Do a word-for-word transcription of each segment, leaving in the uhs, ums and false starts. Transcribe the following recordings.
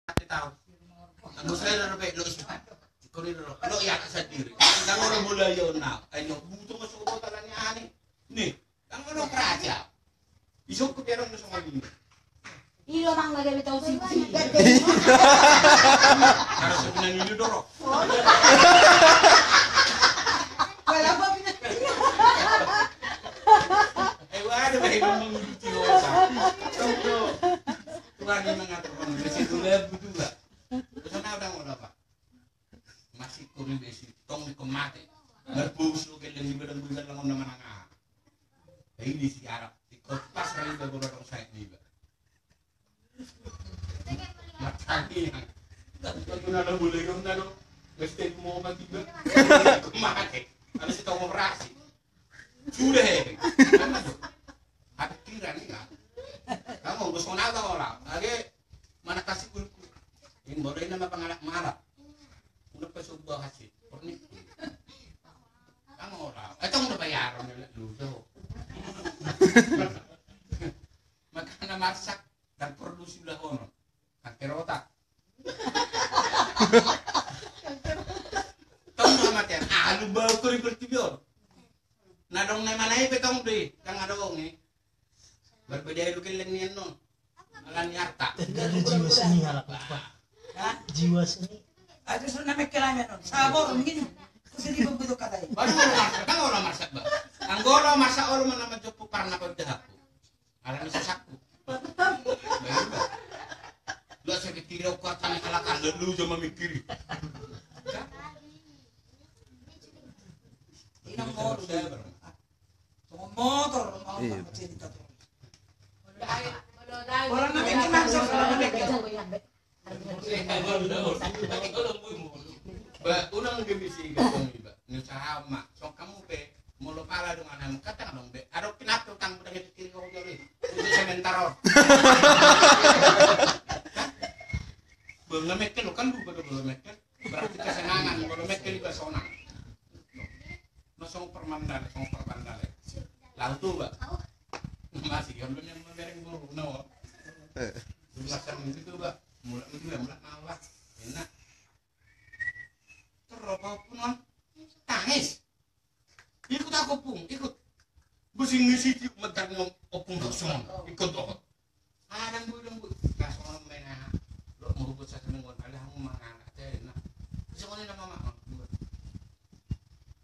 Mate tau. Anggo sada dope lo, lo i sandiri. Ndang olo bola i on nau. Ai nunga butuh masuk kota lani ani. Nih, ndang olo raja. Isuk ku piarong na songon ini. Ilo mang na gabe tau siji. Harus sebenarnya ini dorong. Wala apa bina. Eh, wah, ada baik ngomong gitu. Tuhan yang mengatur kondisi dulu ya, butuh lah. Terus sana udah mau apa? Masih kuri besi, tong di kemate. Berbus lu ke dan di badan gue dalam nama nanga. Ini si Arab, di kota sering gue dorong saya ini, Mbak. Matani yang. Aku nada boleh dong, nado. Mesti mau mati, Mbak. Kemate. Ada si tong operasi. Sudah, eh. Apa tuh? Hati kira nih, kan? Kamu gue sonal tau lah. Lagi mana kasih kulku. Ini boleh nama pengalak malak. Udah pas ubah hasil. Pernik. Kamu orang. Eh, kamu udah bayar, lu tuh. Makana marsak dan perlu sudah ono. Kanker otak. Tong do mate. Ah, lu bau kuri pertibi on. Na dong na mana ipe tong do i. Kang adong i. Berbeda lu keleng ni annon. Ala ni harta. Jadi jiwa seni halak apa? Hah? Jiwa seni. Aku suruh nama keleng annon. Sabor mungkin. Kusini begitu kata i. Baru orang masak, kan orang masak, Bang. Anggolo masak, orang mana mencukup karena kau dah aku. Ala ni sasakku. Lu asa pikiri au kuat sana kalakan, lu jama mikiri. Ini motor. Motor, mau cerita tuh. Orang nanti kenal sama orang nanti. Ba, unang ge bisi gatong iba. Ni usaha ma. Song kamu pe molo pala dong anakmu kata dong be. Adong pinatu tang udah itu kiri kau jari. Itu sementara. Belum mekel kan lu pada belum mekel. Berarti kesenangan belum mekel iba sonang. Masuk permandale, masuk permandale. Lalu tuh, Mbak. Masih kan belum yang mereng buru, no. Dua belas tahun itu, Mbak. Mulak itu ya, mulak malah. Enak. Terus apa pun, no? Tangis. Ikut aku, Pung, ikut. Besi ngisi tiup mentar ngom opung dosong. Ikut dohot. Ah, dan bui, dan bui. Kasongon mena. Lo mau buat satu minggu kali kamu mangan aja, nah. Bisa kau ini nama mama.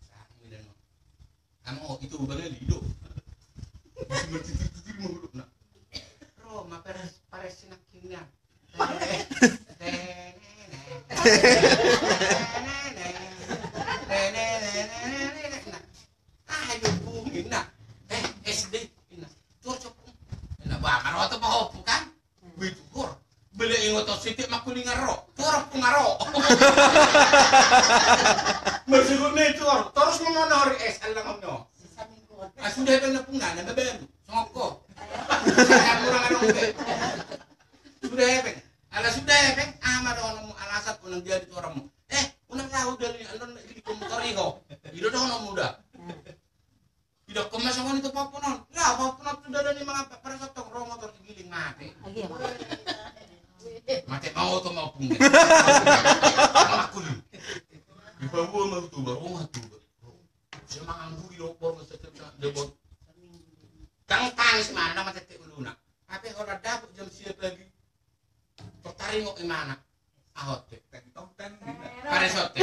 Saat ini dan. Amo itu bana lido. Bertitir-titir mulu, nah. Roma pares, pares sinak kinian. Ah, ayo, Pung, inna. Eh, S D, inna. Tuor, Pung. Inna, bah, maroto, bah, Pung, kan? Wih, tuor. Bela ingot, sitik makulingan ro. Tuor, Pung, ro. Maksudnya tuor. Terus mengonori, eh, salah ngomong. Ah, sudah, Pung, na, na, babaru. Songko. Saya kurang ada, Pung. Sudah, Pung. Ala sudah, Pung. Ah, ma dohononmu alasan, unang jadi tuormu. Eh, unang lau dali, andon di komputer iho. Ido dohononmu da. Ido kema songon itu papunan. Lah, papunan tu dada ni mangapa pada sotong ro motor digiling mate. Lagi ya, Pak? Mate mau tu mau pungge. Aku ni. Di Papua mau tu baru mau tu. Semangat budi lo por masa tu debot. Tang tangis mana mate te uluna. Apa orang dapur jam siap lagi. Taringot imana. Ahote. Paresote.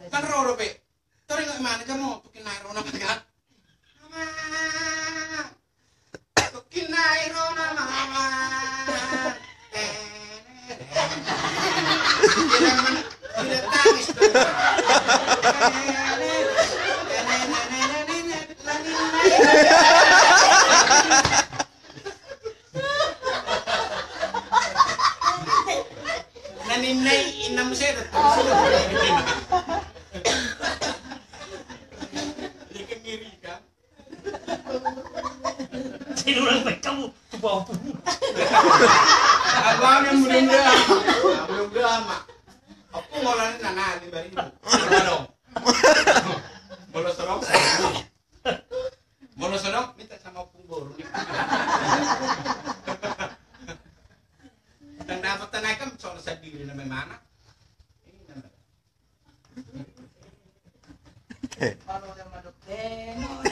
Kan ro dope. Taringot imana jamo tu kinai ro nama kan. Tu kinai ro nama. Tidak tangis. Na ninna i inna muse da. Dia kan ngiri kan. Jadi orang baik kamu tu bawah punggung. Abang yang belum dah. Belum dah mak. Aku mau lari nana lima ribu. Belum dong. Belum serong. Molo songon minta sama punggur. Dapat tanai kan soal sendiri nama mana? Ini nama. Kalau yang madok deno.